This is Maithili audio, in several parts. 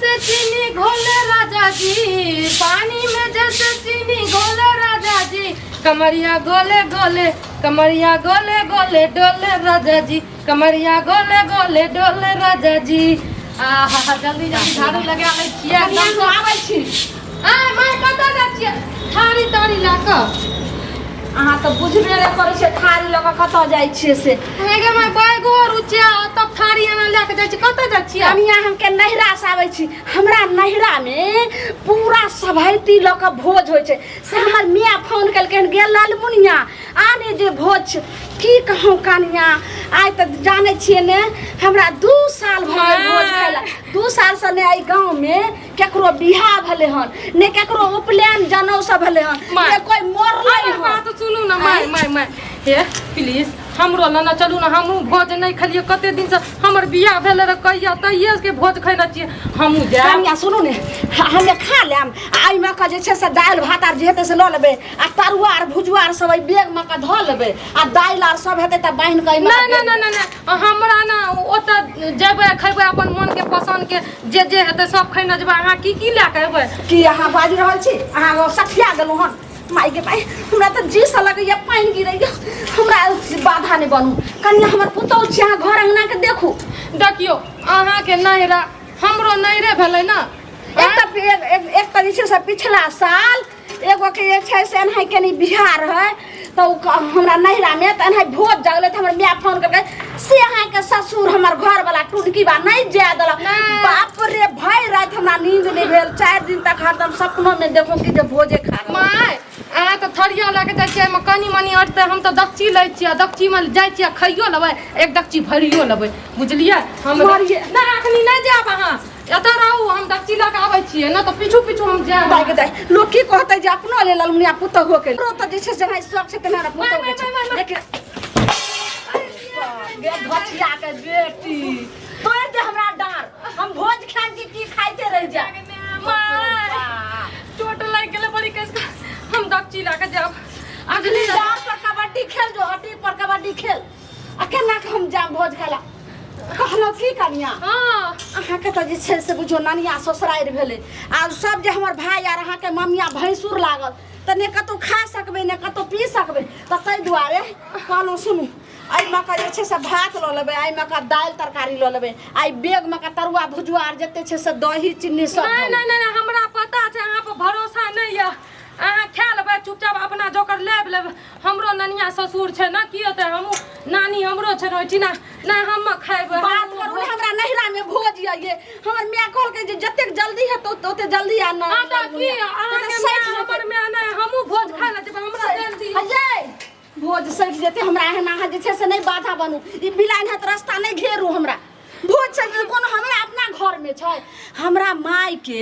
जैसे चीनी घोले राजा जी, पानी में जैसे चीनी घोले राजा जी, कमरिया गोले गोले, कमरिया गोले गोले डोले राजा जी, कमरिया गोले गोले डोले राजा जी। आहा, जल्दी जल्दी झाड़ू लगा लै छियै कनिया एकदम। हम आबै छी। आय माय, कतऽ जाइ छियै थारी तारी लए कऽ? अहाँ तऽ बुझबे नहि करै छियै, थारी लऽ कऽ कतऽ जाइ छियै से। हे गे माय, बैगो आर उचिया तब थारी एना लए कऽ जाइ छी, कतऽ जाइ छियै? कनिया, हमके नैहरा से आबै छी। हमरा नैहरा मे पूरा सभैती लऽ कऽ भोज होइ छै, से हमर मियाँ फोन केलकै हन, गेल लालमुनिया आने जे भोज छै। की कहूँ कनिया, आइ तऽ जानै छियै ने, हमरा 2 साल भऽ गेल भोज खाइ ला। 2 सालसँ ने एहि गाँवमे केकरो बियाह भेलै हन, ने केकरो उपनयन जनउ सब भेलै हन, माय। ने कोइ मरलै हमर हन। बात सुनू ने माय, माय, माय, हे प्लीज, हमरो लेने चलू ने। हमहूँ भोज नहि खेलियै कते दिनसँ। हमर बियाह भेलै रह कहिया, तहिये के भोज खैने छियै। हमहूँ जायब। कनिया, सुनू ने, हमे खा लेम आ एहिमे के जे छै से दालि भात आर जे हेतै से लऽ लेबै आ तरुआ आर भुजुआ आर सब एहि बैगमे के धऽ लेबै आ दालि आर सब हेतै तऽ बान्हि कऽ एहिमे। नहि, नहि, नहि, नहि, नहि, हमरा ने ओतऽ जेबै, खैबै, अपन मोनके पसन्दके जे जे हेतै सब खैने जेबै। अहाँ की की लए कऽ एबै? की अहाँ बाजि रहल छी? अहाँ ओ सठिया गेलहुँ हन। माय गे माय, हमरा तऽ जी से लगैया पानि गिरैया। हमरा बाधा नहि बनू कनिया, हमर पुतहु छी, अहाँ घर अङ्गनाके देखू। देखियौ, अहाँके नैहरा हमरो नैहरे भेलै ने। एक तऽ एक एक एक तऽ जे छै से पिछला साल एगो के जे छै से एनाहि कनि बिहार रहै तऽ ओ हमरा नैहरामे तऽ एनाहि भोज जगलै, तऽ हमर माय फोन करकै से अहाँके ससुर हमर घरवला टुनकी बा नहि जाय देलक। नहि। बाप रे, भरि राति हमरा नींद नहि भेल। 4 दिन तक हरदम सपनोमे देखो कि जे भोजे खा रहल। माय, अहाँ तऽ थरिया लए कऽ जाइ छियै, एहिमे कनि मनि अटतै। हम तऽ दक्षी लै छियै आ दक्षीमे जाइ छियै, खाइयो लेबै, एक दक्षी भरियो लेबै, बुझलियै हम? मरियै। नहि, अखनी नहि जायब, अहाँ एतऽ रहू, हम दक्षी लऽ कऽ आबै छियै, नहि तऽ पीछू पीछू हम जायब। दाइ के दाइ, लोक की कहतै जे अपनो लेल अलमुनिया पुतहुओ के लेल। तऽ जे छै से जेना शौक छै तेना पुतहु के छै, लेकिन गे घचिया के बेटी, तोड़ दे हमरा डार, हम भोज खान की की खाइते रह जा। माय, चोट लागि गेलै बड़ी कस कऽ। हम दक्षी लऽ कऽ जायब अगली अगली। डार पर कबड्डी खेल जो, हड्डी पर कबड्डी खेल। आ केना के हम जाम भोज खाला? कहलहुँ की कनिया, अहाँके तऽ जे छै से बुझियौ ननिया ससुरारि भेलै आ सब जे हमर भाय आर अहाँके ममिया भैंसुर लागल, तऽ ने कतहु खा सकबै, ने कतहु पी सकबै। तऽ ताहि दुआरे कहलहुँ, सुनू, एहिमे के जे छै से भात लऽ लेबै, एहिमे के दालि तरकारी लऽ लेबै आ एहि बैगमे के तरुआ भुजुआ आर जते छै से दही चीनी सब। नहि, नहि, नहि, नहि, हमरा पता छै, अहाँ पर भरोसा नहि यऽ। अहाँ खा लेबै चुपचाप, अपना जोकर लेब लेब। हमरो ननिया ससुर छै ने, की होतै? हमहूँ नानी हमरो छै ने ओहिठिना। नहि, हम खैबै। बात करू ने, हमरा नैहरा में भोज ये, ये हमर माय कहलकै जे जतेक जल्दी हेतौ ओते जल्दी आ ना। हाँ तऽ की अहाँके माय हमर माय नहि? हमहूँ भोज खाय लए जेबै, हमरा जल्दी। अजय, भोज सठि जेतै हमरा। एहन अहाँ जे छै से नहि बाधा बनू, ई बिलाइन हैत, रास्ता नहि घेरू। हमरा भोज सठि जेतै, कोनो हमरा अपना घरमे छै। हमरा मायके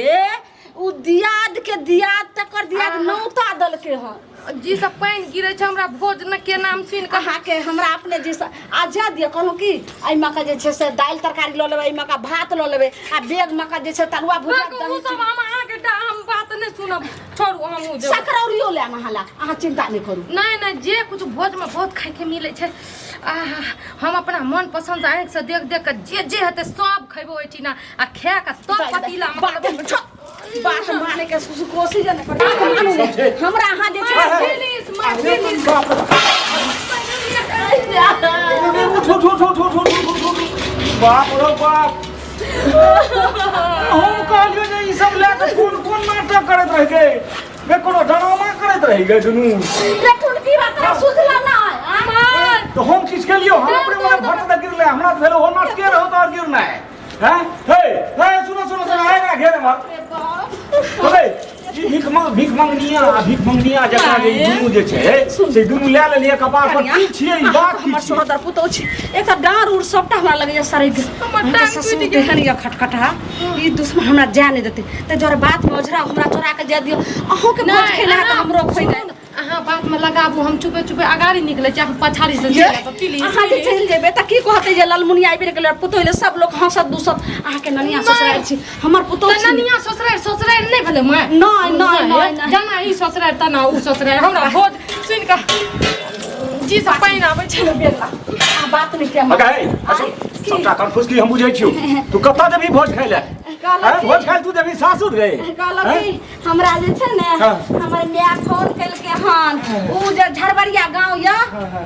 उ दियाद के दियाद तकर दियाद नौता देलकै हन। जी सब पानि गिरै छै हमरा भोज न के नाम सुनि कऽ। अहाँके हमरा अपने जे आ जा दिअ। कहलहुँ कि एहिमे के जे छै से दालि तरकारी लऽ लेबै, एहिमे के भात लऽ लेबै आ बैगमे के जे छै तरुआ भुजिया। ओ दही। सब हम अहाँके हम बात नहि सुनब, छोड़ू, हमहूँ जेबै। सकरौरियो लेब अहाँ ला, अहाँ चिंता नहि करू। नहि नहि, जे कुछ भोजमे बहुत खाइके मिलै छै, आहा, हम अपना मन पसन्द आँखिसँ देख देख कऽ जे जे हेतै सब खयबै ओहिठिना आ खा कऽ तब पतीलामे। बात बात माने के कोशिश नहि करू, बात मानू ने। हमरा अहाँ जे छै प्लीज माय, प्लीज। बाप रे, उठ उठ उठ उठ उठ उठ उठ उठ, बाप रे बाप! हम कहलियो जे ई सब लए कऽ कोन कोन नाटक करैत रहि गए बे, कोनो ड्रामा करैत रहि गए दुनू। रे टुनकी बात, तोरा सुझला ना आय? तो हम किछ केलियो? हम अपने मने भट दे गिरले, हमरा तऽ भेल ओ नाटके रहो तो और गिरना है। हैं, हे हे, सुनो सुनो सुनो, आएगा घेरे मार अबे। ई भीख मांग, भीख मंगनिया आ भीख मंगनिया जकरा जे ई दुनू जे छै से दुनू लए लेलियै कपार पर। की छियै ई बात? की हमर छियै? सोहदर पुतहु छी। एक तऽ डाँर उड़ सबटा हमरा लगैया सड़ि गेल। हमर अहाँके टांग ससुर टूटि गेल। तेहन यऽ खटखटहा, ई दुश्मन हमरा जाय नहि देतै। ताहि दुआरे बातमे ओझरा हमरा चोरा के जाय दियौ। अहूँके भोज खेला तऽ हमरो खोइला। अहाँ बातमे लगाबू, हम चुपे चुपे अगाड़ी निकलै छी, अहाँ पछाड़ी से चलि आबब प्लीज। अहाँ जे चलि जेबै तऽ की कहतै जे ललमुनिया आबि गेलै पुतोह ले? सब लोक हंसत दुसत। अहाँके ननिया ससुरारि छी, हमर पुतोह तऽ छी। ननिया ससुरारि ससुरारि नहि भेलै माय? नहि, नहि, नहि, नहि। जेना ई ससुरारि तेना ओ ससुरारि। हमरा भोज सुनि कऽ जी से पानि आबै छै। अहाँ बात नहि किया। अगे हे, अच्छा, सबटा कन्फ्यूज की हम बुझै छियौ। तू कतऽ जेबही भोज खाइ लए? कहलक हैं, की- भोज खाइ तू जेबही सासुर रे कहलक हैं? कि हमरा जे छै ने हाँ। हमर माय फोन केलकै हन उ जे झरबरिया गाँव यऽ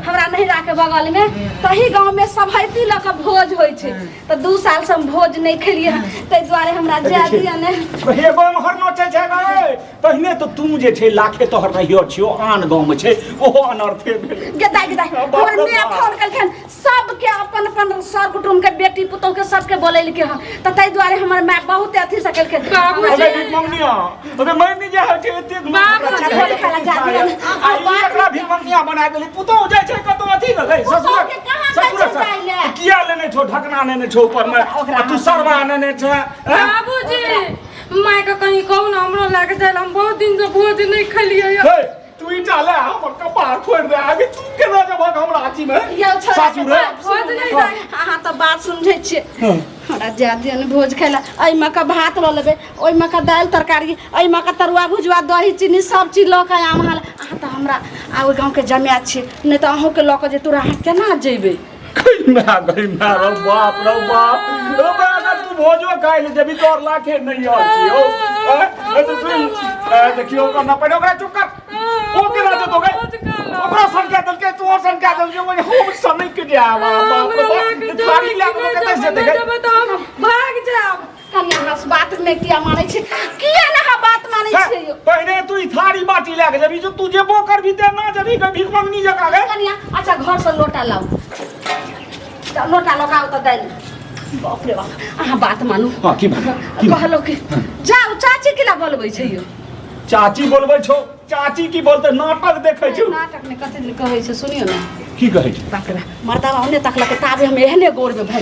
हमरा नैहरा के बगल में तही गाँव में सभैती लऽ कऽ भोज होइ छै तऽ 2 साल से हम भोज नहि खेलियै हन ताहि दुआरे हमरा जाय दिअ ने। हे गाँव हर नोचै छै गे। पहिने तऽ तू जे छै लाखे तोहर रहियो छियो आन गाँव में छै ओहो अनर्थे भेलै। गेदाइ गेदाइ बाप हमर रे माय बाप। फोन केलखिन सबके अपन अपन सर कुटुम्ब के बेटी पुतोह के सबके बोलेलकै हन तऽ ताहि दुआरे हमर माय बहुत अथी से केलखिन। बाबूजी। अबे भीख मंगनिया अबे मैं नहीं जाइ छै एते दूर। बाबूजी। भोज खाय ला जा दिअ ने। आ ई एकरा भीख मंगनिया बना देली पुतोह जाइ छै कतौ अथी ने गई ससुर पुतोह के कहाँ जाइ छै जाइ ले? किया लेने छौ ढकना नेने छौ ऊपर में ओकरा आ तू सरवा नेने छै हैं? बाबूजी माय के कहीं कहू ना हमरो लाग जाए हम बहुत दिन से भोज नहीं खेलिए। हे तू ईटा ले हमर कपार फोड़ दे आगे तू केना जेबहक हमरा अथी में यौ छोड़ा सासुर रे? भोज नहीं जाए। अहाँ तऽ बात समझै छियै हमरा जाय दिअ ने भोज खाय लए। एहिमे के भात लऽ लेबै ओहिमे के दालि तरकारी एहिमे के तरुआ भुजुआ दही चीनी सब चीज लऽ कऽ आम अहाँ अहाँ तऽ हमरा आ ओहि गाँवके जमाए छियै नहि तऽ अहूँके लऽ कऽ जे तोरा अहाँ केना जेबै। गई माय गई माय रे बाप रे बाप रे बे अगर तू भोजो खाइ ले जेबी तोर लाखे नहीं और छियो ए तो सुन ए देखियो ओकर ना पहिने ओकरा चुप कर ओ केना जेतो गई ओकरा सनका देलकै तू और सनका देलकै ओइ हम सनक जाब बाप रे बाप थारी लए कऽ कतऽ से जेतै गई? तऽ हम भाग जाब। कनिया अहाँ बात नहि किया मानै छी किया ने अहाँ बात मानै छियै यौ? पहिने तू ई थारी बाटी लए के जेबी जो तू जेबो करबी ते ना जेबी गई भीख मंगनी जकाँ गई। कनिया अच्छा घर से लोटा लाउ तऽ लोटा लऽ कऽ आउ तऽ दालि। बाप रे बाप अहाँ बात मानू। हाँ, की बात? की बात? कहलहुँ कि जाउ चाची किला बोलबै छै यौ? चाची बोलबै छौ चाची की बोलते नाटक देखै छौ। नाटक नहि कते दिन कहै छै सुनियौ ने। की कहै छै? बाप रे बाप मर्दाबा ओने तकलकै ताबे हम एहने गोरमे भए